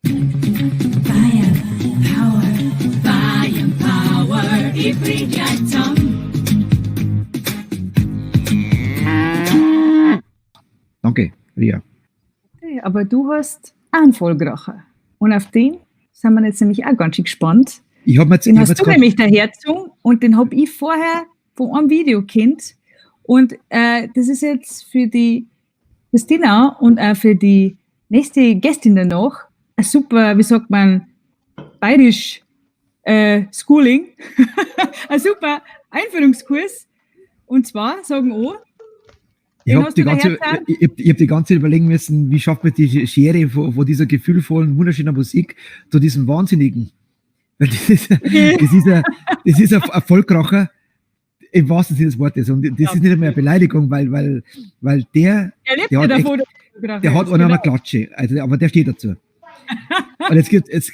Bayern Power, Bayern Power, ich brich gleich zusammen. Danke, Ria. Okay, aber du hast auch einen Vollkracher. Und auf den sind wir jetzt nämlich auch ganz schön gespannt. Ich hab mir jetzt, Den ich hab hast jetzt du grad, nämlich dahergezogen und den hab ich vorher von einem Video kennt. Und das ist jetzt für die Christina und auch für die nächste Gästin danach ein super, wie sagt man, bayerisch Schooling, ein super Einführungskurs. Und zwar sagen auch, ich den hab hast die du ganze, dahergezogen? ich hab die ganze Zeit überlegen müssen, wie schafft man die Schere von dieser gefühlvollen, wunderschönen Musik zu diesem Wahnsinnigen. Weil das ist, das ist ein, das ist ein Vollkracher im wahrsten Sinne des Wortes. Und das ist nicht einmal eine Beleidigung, weil der, Er lebt der ja hat echt, davon, dass er Vollkracher der hat ist, einen an der genau. Klatsche. Also, aber der steht dazu. Und jetzt gibt, jetzt,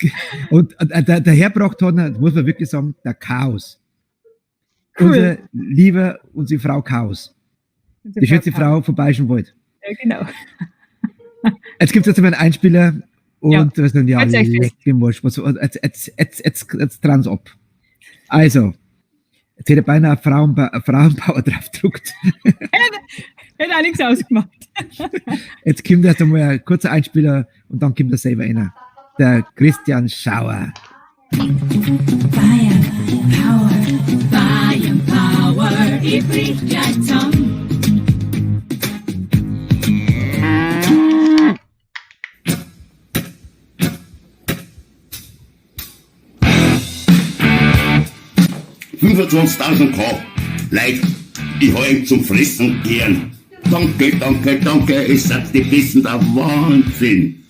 und der, der hergebracht hat, das muss man wirklich sagen, der Chaos. Cool. Unser lieber, unsere Frau Chaos. Unsere Die schönste Frau Chaos. Frau vom Bayerischen Wald. Ja, genau. Jetzt gibt's jetzt einmal einen Einspieler und Ja. was denn, ja, Jetzt echt leck mich Arsch, was, jetzt, jetzt, jetzt, jetzt, jetzt trans ab. Also, jetzt hätte ich beinahe Frauenpower drauf gedruckt. Hätte auch nichts ausgemacht. Jetzt kommt erst einmal ein kurzer Einspieler und dann kommt er selber rein. Der Christian Schauer. Bayern Power, Bayern Power, ich brich gleich zusammen. 25.000 K. Leute, ich hab ihn zum Fressen gern. Danke, danke, danke, es seid die Besten, der Wahnsinn.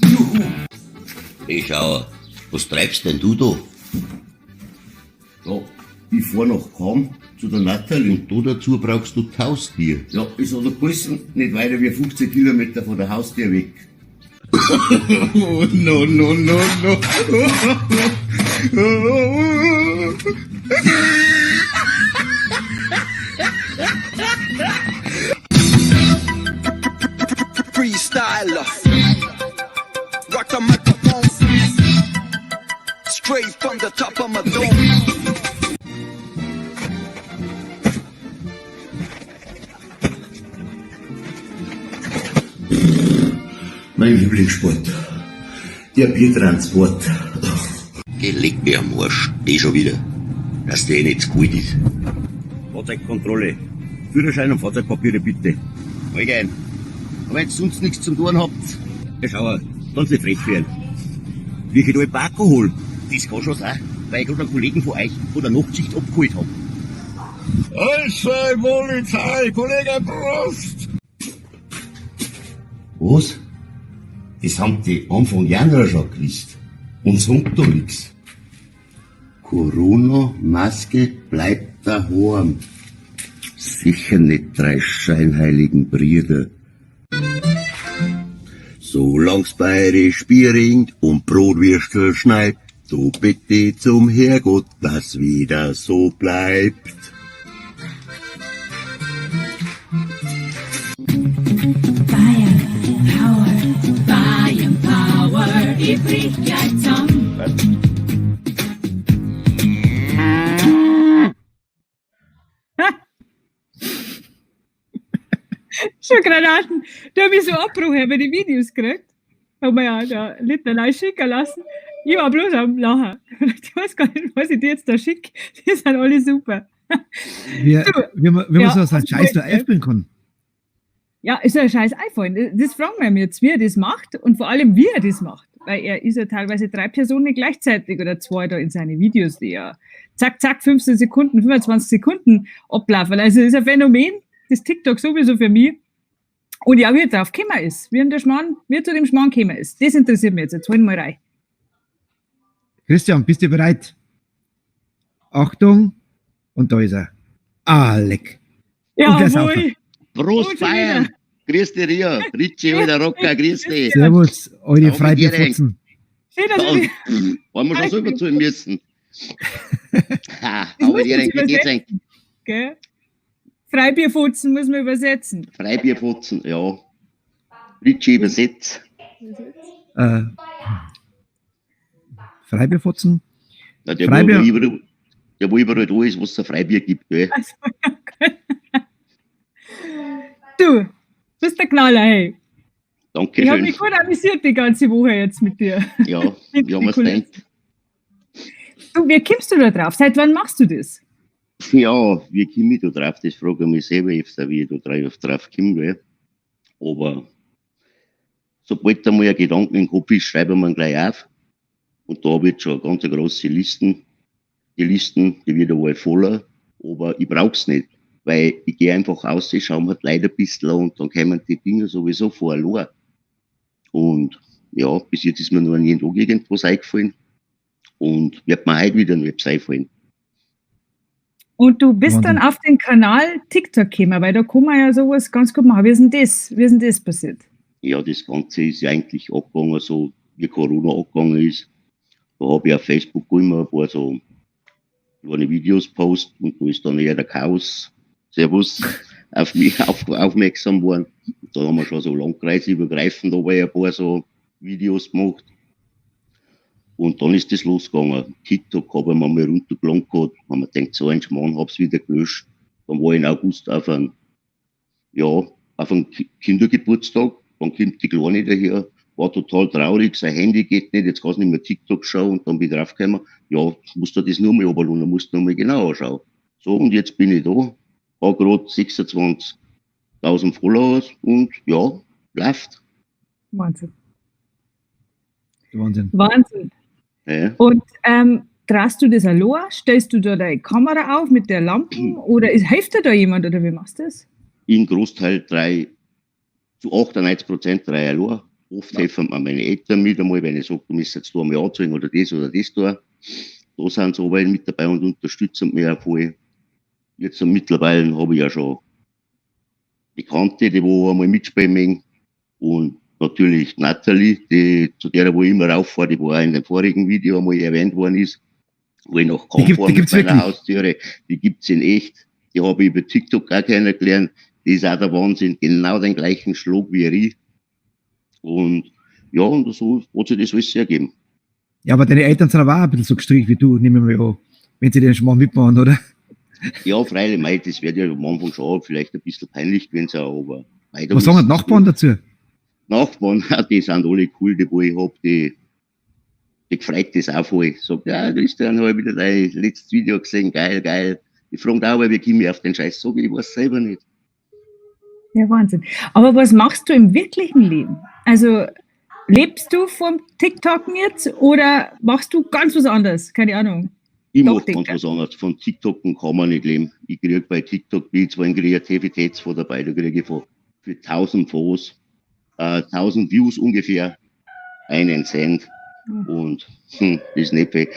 Juhu. Hey Schauer, was treibst denn du da? Ja, ich fahr nach Cham zu der Natalie. Und da dazu brauchst du die Haustür. Ja, ist an der Gulsen nicht weiter wie 15 Kilometer von der Haustür weg. Oh, no, no, no, no. Freestyler. Rock the microphone. Straight from the top of my dome. Mein Lieblingssport. Der Biertransport. Geh, leck mir am Arsch, eh schon wieder. Dass der eh nicht zu kalt ist. Fahrzeugkontrolle. Führerschein und Fahrzeugpapiere bitte. Allgemein. Aber wenn ihr sonst nichts zum tun habt, ja schau, dann nicht frech werden. Wie ich da Alpaka hol, das kann schon sein, weil ich grad einen Kollegen von euch von der Nachtschicht abgeholt hab. Polizei, Polizei, Kollege Prost! Was? Das haben die Anfang Januar schon gewusst. Und sagen da nix. Corona-Maske bleibt daheim. Sicher nicht drei scheinheiligen Brüder. Solang's bayerisch Bier ringt und Brotwürstel schneit, so bitte zum Herrgott, dass wieder so bleibt. Bayern Power, Bayern Power, ich brich gleich zusammen. Schon Granaten. Da hab ich so Abbruch, ich hab die Videos gekriegt. Hab mir ja da Litanei schicken lassen. Ich war bloß am Lachen. Ich weiß gar nicht, was ich dir jetzt da schicke. Die sind alle super. Wie, Du, wie man ja, so einen Scheiß da gell? einspielen kann. Ja, ist ja ein scheiß iPhone. Das fragen wir ihn jetzt, wie er das macht und vor allem, wie er das macht. Weil er ist ja teilweise 3 Personen gleichzeitig oder 2 da in seine Videos, die ja zack, zack, 15 Sekunden, 25 Sekunden ablaufen. Also das ist ein Phänomen, das TikTok sowieso für mich. Und ja, wie er drauf gekommen ist, wie ihm der Schmarrn, wie er zu dem Schmarrn gekommen ist. Das interessiert mich jetzt. Jetzt holen wir mal rein. Christian, bist du bereit? Achtung, und da ist er. Ah, leck. Und der Jawohl. Saufer. Prost, Und schon Bayern! wieder. Grüß dich, Ria. Ritchie, alter Rocker, grüß dich. Servus, eure Ja, mit dir, Freibierfotzen. Schön, dass ich Dann, haben wir schon selber zahlen müssen. Ha, Das aber muss die man wie geht's übersetzen, eigentlich? gell? Freibierfotzen muss man übersetzen. Freibierfotzen, ja. Ritchie übersetzt. Freibierfotzen? Na, der, Freibier. wo überall, der, wo überall da ist, wo es ein Freibier gibt, gell? Also, du bist der Knaller, hey. Ich habe Dankeschön. mich gut amüsiert die ganze Woche jetzt mit dir. Ja, wie haben wir's gedacht? Du, wie kommst du da drauf? Seit wann machst du das? Ja, wie komme ich da drauf? Das frage ich mich selber öfter, wie ich da drauf komme, gell? Aber sobald da mal ein Gedanke im Kopf ist, schreibe ich mir ihn gleich auf. Und da habe ich jetzt schon eine ganz große Listen. Die Listen, die wird einmal voller, aber ich brauch's nicht, weil ich gehe einfach raus, ich schaue mir die Leute ein bisschen an und dann kommen die Dinge sowieso vor allein. Und ja, bis jetzt ist mir nur an jeden Tag irgendwas eingefallen und wird mir heute wieder noch etwas einfallen. Und du bist Wahnsinn. dann auf den Kanal TikTok gekommen, weil da kann man ja sowas ganz gut machen. Wie ist denn das? Wie ist denn das passiert? Ja, das Ganze ist ja eigentlich angegangen, so wie Corona angegangen ist. Da habe ich auf Facebook immer ein paar so kleine Videos gepostet und da ist dann eher der Chaos, Servus, auf mich aufmerksam geworden. Da haben wir schon so landkreisübergreifend aber ein paar so Videos gemacht. Und dann ist das losgegangen. TikTok habe ich mir mal runtergeladen gehabt. Haben wir gedacht, so ein Schmarrn, hab's wieder gelöscht. Dann war ich im August auf einen Kindergeburtstag. Dann kommt die Kleine daher, war total traurig, sein Handy geht nicht, jetzt kannst du nicht mehr TikTok schauen. Und dann bin ich draufgekommen, ja, musst du das nur mal runterladen, musst du nur mal genauer schauen. So, und jetzt bin ich da, hab grad 26.000 Followers und ja, läuft. Wahnsinn. Wahnsinn. Wahnsinn. Ja. Und drehst du das allein? Stellst du da deine Kamera auf mit der Lampe? Oder hilft dir da jemand? Oder wie machst du das? Im Großteil drei, zu 98% drei allein. Oft helfen mir meine Eltern mit einmal, wenn ich sage, du müsst jetzt da einmal anzeigen oder das da. Da sind sie aber mit dabei und unterstützen mich auch voll. Jetzt mittlerweile habe ich ja schon Bekannte, die wo einmal mitspielen mögen. Und natürlich Nathalie, die, zu der wo ich immer rauffahre, die wo auch in dem vorigen Video einmal erwähnt worden ist, wo ich nach Die Kampf fahre mit gibt's meiner wirklich? Haustüre. Die gibt's in echt. Die habe ich über TikTok auch kennengelernt. Die ist auch der Wahnsinn. Genau den gleichen Schlag wie ich. Und ja, und so hat sich das alles ergeben. Ja, aber deine Eltern sind aber auch ein bisschen so gestrickt wie du, nehmen wir mal an, wenn sie den Schmarrn mitmachen, oder? Ja, freilich, mei, das wird ja am Anfang schon vielleicht ein bisschen peinlich gewesen sein, aber mei, da Was sagen muss- die Nachbarn dazu? Nachbarn, die sind alle cool, die wo ich hab, die freut das auch voll. Sagt, ja, Christian, hab ich wieder dein letztes Video gesehen, geil, geil. Die fragen auch, wie komme ich auf den Scheiß? Sag ich, ich weiß selber nicht. Ja, Wahnsinn. Aber was machst du im wirklichen Leben? Also lebst du vom TikToken jetzt oder machst du ganz was anderes? Keine Ahnung. Ich Doch, mach ganz Dicker. was anderes. Von TikToken kann man nicht leben. Ich krieg bei TikTok, bin ich zwar in Kreativitätsfonds dabei, da krieg ich für 1000 Fonds, 1000 Views ungefähr, einen Cent. Und das ist nicht viel.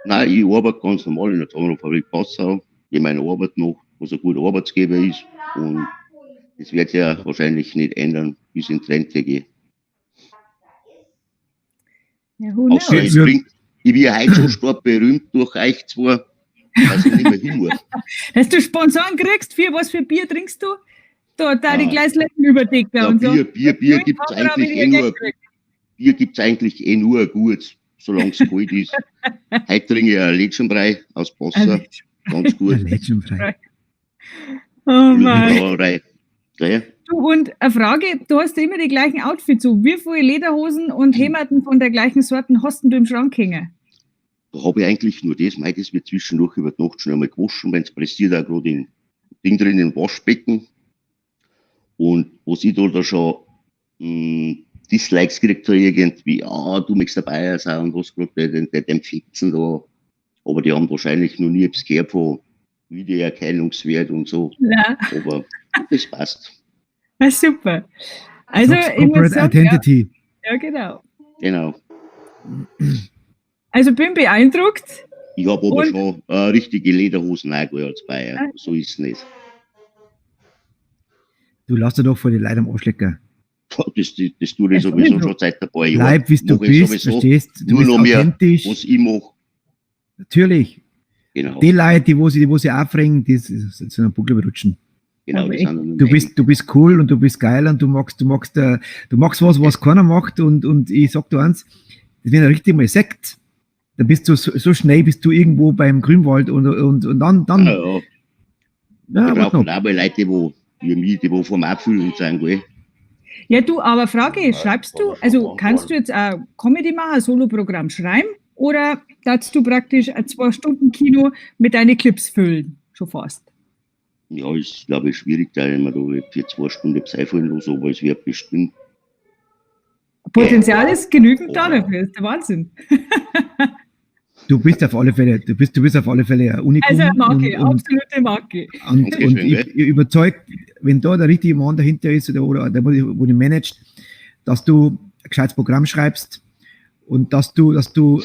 Nein, ich arbeite ganz normal in der Zahnfabrik Passau, die meine Arbeit noch, was ein guter Arbeitsgeber ist. Und das wird sich ja wahrscheinlich nicht ändern, bis ich in die Rente gehe. Ja, who Außer knows? ich bring, ich bin ja heute schon stark berühmt durch euch zwei, dass ich nicht mehr hin muss. Dass du Sponsoren kriegst, für was für Bier trinkst du? Da die Ah. Gleisletten überdecken Ja, und so. Bier gibt's Kamera eigentlich will eh ich nur, Geld kriegen. Bier gibt's eigentlich eh nur gut, solange es kalt ist. Heute trinke ich einen Lädchenbrei aus Passau, ganz gut. Lädchenbrei. Oh Mann. Brauerei. Gell? Du, und eine Frage, du hast ja immer die gleichen Outfits. So, wie viele Lederhosen und Hemden von der gleichen Sorten hast denn du im Schrank hängen? Da habe ich eigentlich nur das. Mei, das wird zwischendurch über die Nacht schon einmal gewaschen, wenn's pressiert, auch gerade in Ding drin im Waschbecken. Und was ich da schon Dislikes gekriegt habe, irgendwie, ah, du möchtest dabei sein und hast gerade den Fetzen da. Aber die haben wahrscheinlich noch nie etwas gehört von Wiedererkennungswert und so. Ja, Aber das passt. na super. Also, Sag's ich muss Corporate sagen, ja, Identity. ja, genau. Genau. Also bin beeindruckt. Ich habe aber Und- schon richtige Lederhosen auch gehabt als Bayer. Ah. So ist es nicht. Du lass dir doch vor die Leute am Arsch lecken. Das tue ich Ja, sowieso sowieso. schon seit ein paar Jahren. Bleib, wie du Mach ich bist, sowieso. verstehst? Du Nur bist noch mehr, authentisch. was ich mache. Natürlich. Genau. Die Leute, die wo sie aufregen, die sind ein Buckel rutschen. Genau, Aber die ich- sind dann Du bist cool und du bist geil und du magst was, was keiner macht und ich sag dir eins, das wird ja richtig mal Sekt. Da bist du so schnell, bist du irgendwo beim Grünwald und dann, Ja, ja. ja, Wir warte brauchen noch. auch mal Leute, die wo, wie mich, die wo vom Abfüllen sind, gell? Ja, du, aber Frage, Ja, schreibst kann du, man schon also machen kannst du jetzt ein Comedy machen, ein Soloprogramm schreiben oder darfst du praktisch ein 2-Stunden-Kino mit deinen Clips füllen? Schon fast. Ja, ist, glaube ich, schwierig, da ich mir da für 2 Stunden etwas einfallen lasse, aber es wird bestimmt. Potenzial ist genügend da Oh. dafür, ist der Wahnsinn. Du bist auf alle Fälle, du bist, du bist auf alle Fälle ein Unikum. Also eine Marke, und, absolute Marke. Und Dankeschön, ich gell? bin überzeugt, wenn da der richtige Mann dahinter ist oder der, wo du managt, dass du ein gescheites Programm schreibst und dass du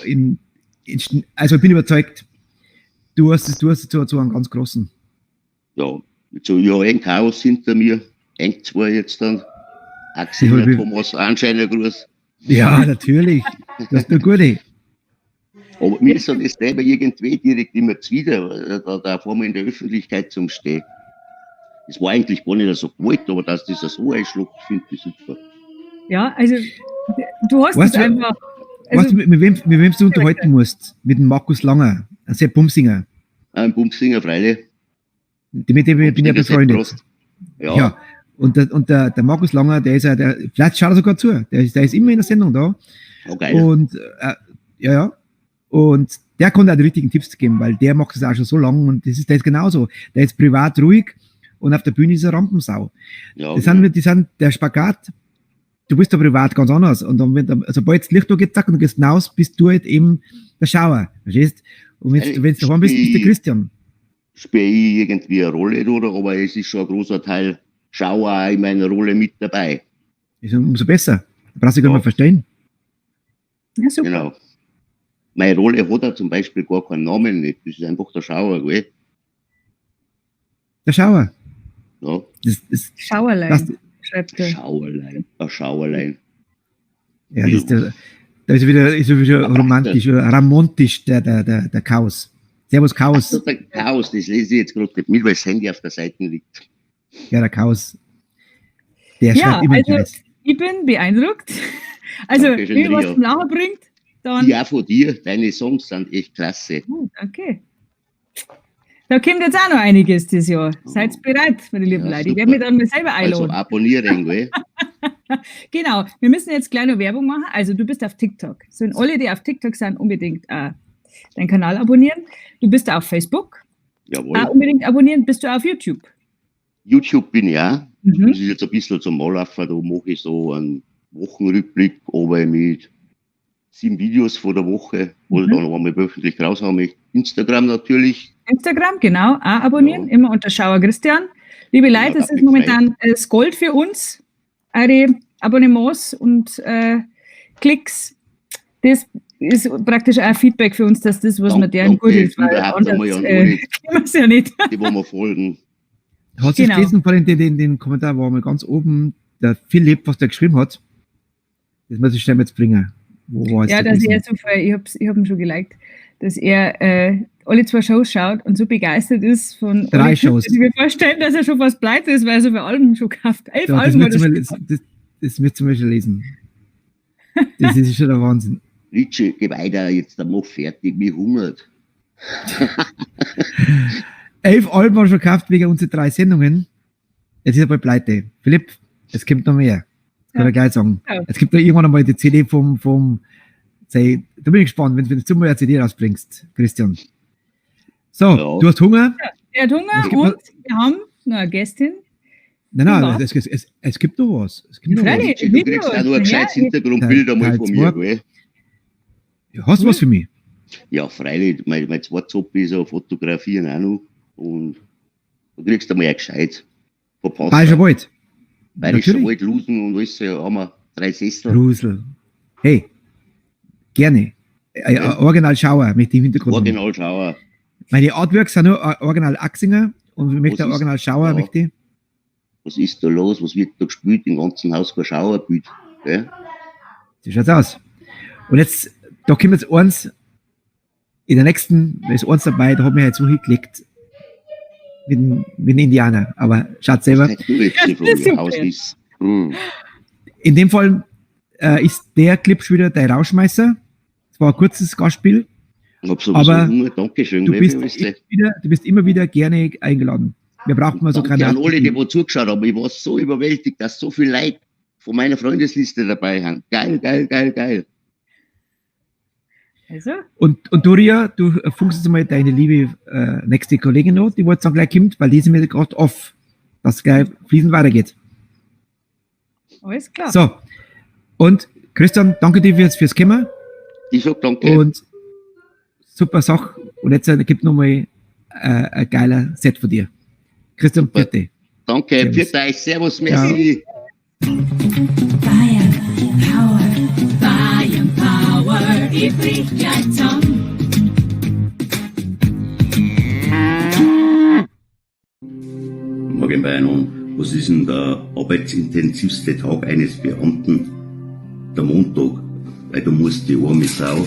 in, in, also ich bin überzeugt, du hast es zu einem ganz großen. Ja, so, ich habe ein Chaos hinter mir, ein, zwei jetzt dann. Axel, Ich hab der Thomas, anscheinend Gruß. Ja, natürlich. Das ist eine gute. Aber mir ist dann das selber irgendwie direkt immer zuwider, weil da vor mir in der Öffentlichkeit zum Stehen. Das war eigentlich gar nicht so gewollt, aber dass das so einschlägt, finde ich super. Ja, also du hast Weißt es du, einfach. Weißt Also, du, mit wem du unterhalten musst? Mit dem Markus Langer, ein sehr Bumsinger. Ein Bumsinger, freilich. Mit dem bin ich ja Bumsinger, befreundet. Prost. Ja, Ja. Und der Markus Langer, der ist ja, der, vielleicht schaut er sogar zu, der ist immer in der Sendung da. oh, geil. Und ja, ja. Und der konnte auch die richtigen Tipps geben, weil der macht das auch schon so lange und der ist genauso. Der ist privat ruhig und auf der Bühne ist er Rampensau. ja, Das sind, die sind der Spagat, du bist da privat ganz anders. Und dann, wenn, sobald das Licht geht, zack, und du gehst hinaus, bist du halt eben der Schauer. Verstehst? Und wenn's daheim bist, bist du Christian. Spiele ich irgendwie eine Rolle, oder? Aber es ist schon ein großer Teil Schauer auch in meiner Rolle mit dabei. Ist umso besser. Da brauchst du gar nicht mehr verstehen. ja, super. Genau. Meine Rolle hat er zum Beispiel gar keinen Namen nicht. Das ist einfach der Schauer, gell? Der Schauer. Ja. Das, Schauerlein, das, schreibt er. Schauerlein. Ein Schauerlein. ja, das ist der, da ist wieder romantisch, oder ramontisch, der Chaos. Servus Chaos. Also der Chaos, das lese ich jetzt gerade nicht mit, weil das Handy auf der Seite liegt. Ja, der Chaos. Der Ja, schreibt immer also Scheiß. ich bin beeindruckt. Also, Dankeschön, wenn was Ria. zum Lachen bringt, dann. Ja, von dir, deine Songs sind echt klasse. Gut, okay. Da kommt jetzt auch noch einiges dieses Jahr. Seid bereit, meine lieben Ja, Leute. Ich super. werde mich dann mal selber Also einladen. abonnieren, gell? Genau, wir müssen jetzt gleich noch Werbung machen. Also du bist auf TikTok. Sollen alle, die auf TikTok sind, unbedingt deinen Kanal abonnieren. Du bist auf Facebook. Jawohl. Auch unbedingt abonnieren. Bist du auf YouTube? YouTube bin ich auch. Mhm. Das ist jetzt ein bisschen zum Anlaufen, da mache ich so einen Wochenrückblick, aber mit 7 Videos vor der Woche, wo ich dann noch einmal wöchentlich raushauen möchte. Instagram natürlich. Instagram, genau, auch abonnieren, Ja. immer unter Schauer Christian. Liebe Ja, Leute, das da ist bin ich momentan das Gold für uns, eure Abonnements und Klicks. Das ist praktisch auch Feedback für uns, dass das, was wir deren gut Danke ist, weil überhaupt anders einmal an alle, können wir es ja nicht. die wo mir folgen. Hast du Genau. es gelesen vorhin, den Kommentar war mal ganz oben, der Philipp, was der geschrieben hat? Das muss ich schnell jetzt bringen. Wo war jetzt Ja, der dass gewesen? er so viel, ich hab ihn schon geliked, dass er alle 2 Shows schaut und so begeistert ist von 3 alle Clips, Shows. dass ich mir vorstellen, dass er schon fast pleite ist, weil er so viele Alben schon gekauft. 11 Ja, das Alben müssen hat er wir, schon das müssen wir schon lesen. Das ist schon der Wahnsinn. Ritschi, geh weiter, jetzt mach fertig, mich hungert. 11 Alben haben wir schon gekauft wegen unserer 3 Sendungen. Jetzt ist er bald pleite. Philipp, es kommt noch mehr. Das kann Ja. ich gleich sagen. Ja. Es gibt da irgendwann einmal die CD vom, sei, da bin ich gespannt, wenn du mal eine CD rausbringst, Christian. So, Ja. du hast Hunger? Ja, er hat Hunger Es gibt und noch wir haben noch eine Gästin. Nein, nein, Ja. es gibt noch was. Es gibt noch was. Freilich. Ritschi, du kriegst auch noch ein gescheites Ja, Hintergrundbild einmal Teil von mir, zwei. gell? Ja, hast du was für mich? Ja, freilich, mein zweites Hobby ist ja Fotografieren auch noch. Und du kriegst einmal ein gescheites. Verpasst. Bayerischer Wald. Bayerischer Natürlich. Wald, Lusen und alles, ja, haben wir 3 Sessel. Rusel. Hey, gerne. Original Schauer mit dem Hintergrund. Original Schauer. Meine Artworks sind nur Original Axinger und ich möchte Was ist- Original Schauer, ja. möchte ich. Was ist da los? Was wird da gespielt? Im ganzen Haus kein Schauerbild. Gell? So schaut's aus. Und jetzt, da kommt jetzt eins, in der nächsten, da ist eins dabei, da hat mir jetzt so hingelegt. mit dem Indianer. Aber schaut selber. Das ist die Das ist Frage, super. Haus ist. Hm. In dem Fall ist der Clip schon wieder dein Rauschmeißer. Es war ein kurzes Gastspiel. Ich hab sowieso Aber Hunger. Dankeschön, Du gell, bist, für alles. du bist immer wieder gerne eingeladen. Wir brauchen mal so Danke an Granaten. alle, die wo zugeschaut haben. Ich war so überwältigt, dass so viele Leute von meiner Freundesliste dabei sind. Geil, geil, geil, geil. Also, Und du, Ria, du funkst jetzt mal deine liebe nächste Kollegin noch, die wo jetzt dann gleich kommt, weil die sind mir gerade off, dass gleich fließend weitergeht. alles klar. So. Und Christian, danke dir fürs Kommen. Ich sag danke. Und super Sache. Und jetzt gibt nochmal ein geiler Set von dir. Christian, Super. bitte. Danke, Servus. pfiat euch, servus, merci. Bayern Power, Bayern Power, ich brich gleich zusammen. Morgen beieinander. Was ist denn der arbeitsintensivste Tag eines Beamten? Der Montag, weil du musst die arme Sau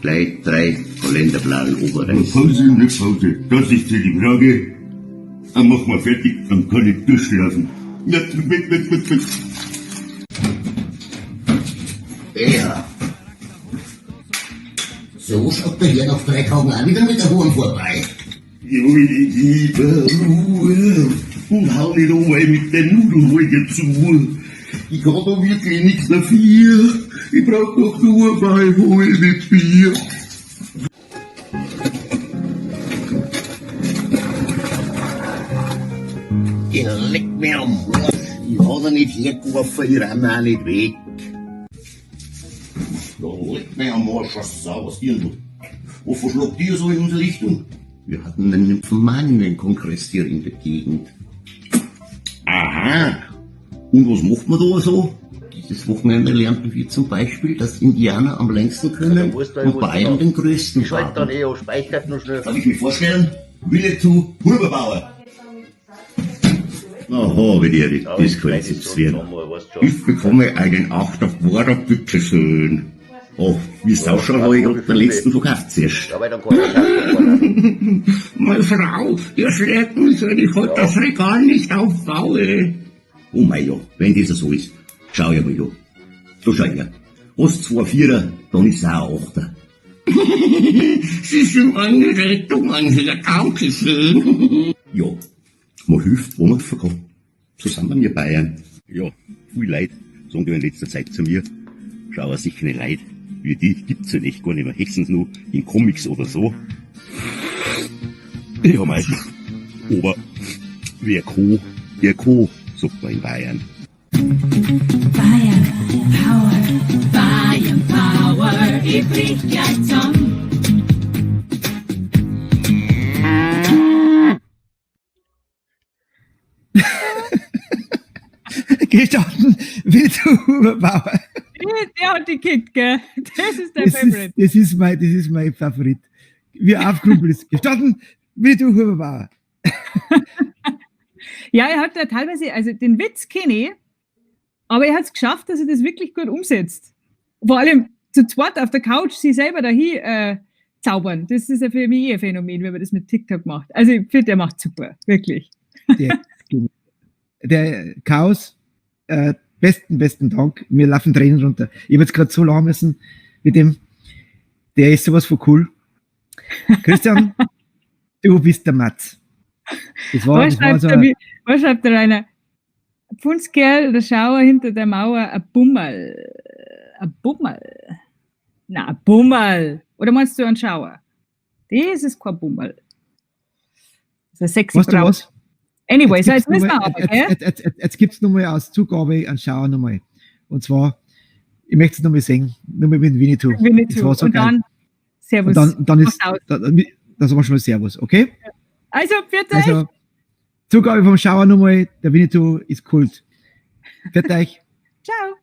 gleich 3 Kalenderblatt oberreißen. Pause, nicht Pause. Das ist ja die Frage. Dann machen wir fertig, dann kann ich durchschlafen. Ja, weg, weg, weg, weg. Ja. So schaut der Herr nach 3 Tagen auch wieder mit der Huren vorbei. Ich will die liebe Ruhe und hau nicht einmal mit den Nudeln zu. Ich kann da wirklich nichts dafür. Ich brauch doch nur ein halbe Bier. Ich leck mir am Arsch. Ich hab da nicht hergeworfen, ich renn auch nicht weg. Da leck mir am Arsch, was Sau, was dir denn du? Wo verschlagt ihr so in unsere Richtung? Wir hatten einen Nymphomanen-Kongress hier in der Gegend. Aha. Und was macht man da so? Dieses Wochenende lernten wir zum Beispiel, dass Indianer am längsten können und Bayern den größten haben. eh an, speichert noch schnell. Darf ich mich vorstellen? Winnetou Huberbauer. Aha, wie die disqualifizieren. Ich bekomme einen Achter Bohrer, bitteschön. Oh, wie es ausschaut, habe ich gerade den letzten verkauft zuerst. Meine Frau, ihr schlägt mich, wenn ich heute das Regal nicht aufbaue. Oh mein Gott, wenn das so ist, schau ich mal da. Da schau ich her. Hast 2 Vierer, dann ist es auch ein Achter. Sie sind eine Rettung, mein Herr, danke schön. Ja, man hilft, wo man kann. So sind wir mir Bayern. Ja, viel Leid, sagen die in letzter Zeit zu mir. Schau, sicher nicht Leid. Wie die gibt's ja nicht, gar nicht mehr. Höchstens nur in Comics oder so. Ja, mei. Aber wer kann, der kann, sagt man in Bayern. Bayern Power, Bayern Power, ich brich gleich zusammen. Gestanden, Winnetou Huberbauer. Der hat die gekickt, gell? Das ist dein Das Favorite. ist, das ist mein Favorit. Wie aufgerufen ist. Gestanden, Winnetou Huberbauer. Ja, er hat da teilweise, also den Witz kenne ich, aber er hat es geschafft, dass er das wirklich gut umsetzt. Vor allem zu zweit auf der Couch sich selber dahin zaubern. Das ist ja für mich eh ein Phänomen, wenn man das mit TikTok macht. Also ich finde, der macht super, wirklich. Der Chaos, besten Dank. Mir laufen Tränen runter. Ich hab jetzt grad so lachen müssen mit dem, der ist sowas von cool. Christian, du bist der Matz. Das Was war so schreibt der was schreibt der Rainer? Pfundskerl, der Schauer hinter der Mauer, ein Bummerl. Ein Bummerl. Na, ein Bummerl. Oder meinst du einen Schauer? Das ist kein Bummerl. Das ist ein sexy Weißt du Braut. was? Anyway, Jetzt so, jetzt gibt's müssen wir noch mal, aber, gell? Jetzt gibt's nochmal als Zugabe einen Schauer nochmal. Und zwar, ich möchte es nochmal sehen, nochmal mit Winnetou. Winnetou. Das war so Und geil. dann Servus. Und dann ist, Mach's aus. dann, dann sagen wir schon mal Servus, okay? Also, pfiat euch. Also, Zugabe vom Schauer nochmal, der Winnetou ist Kult. Pfiat euch. Ciao.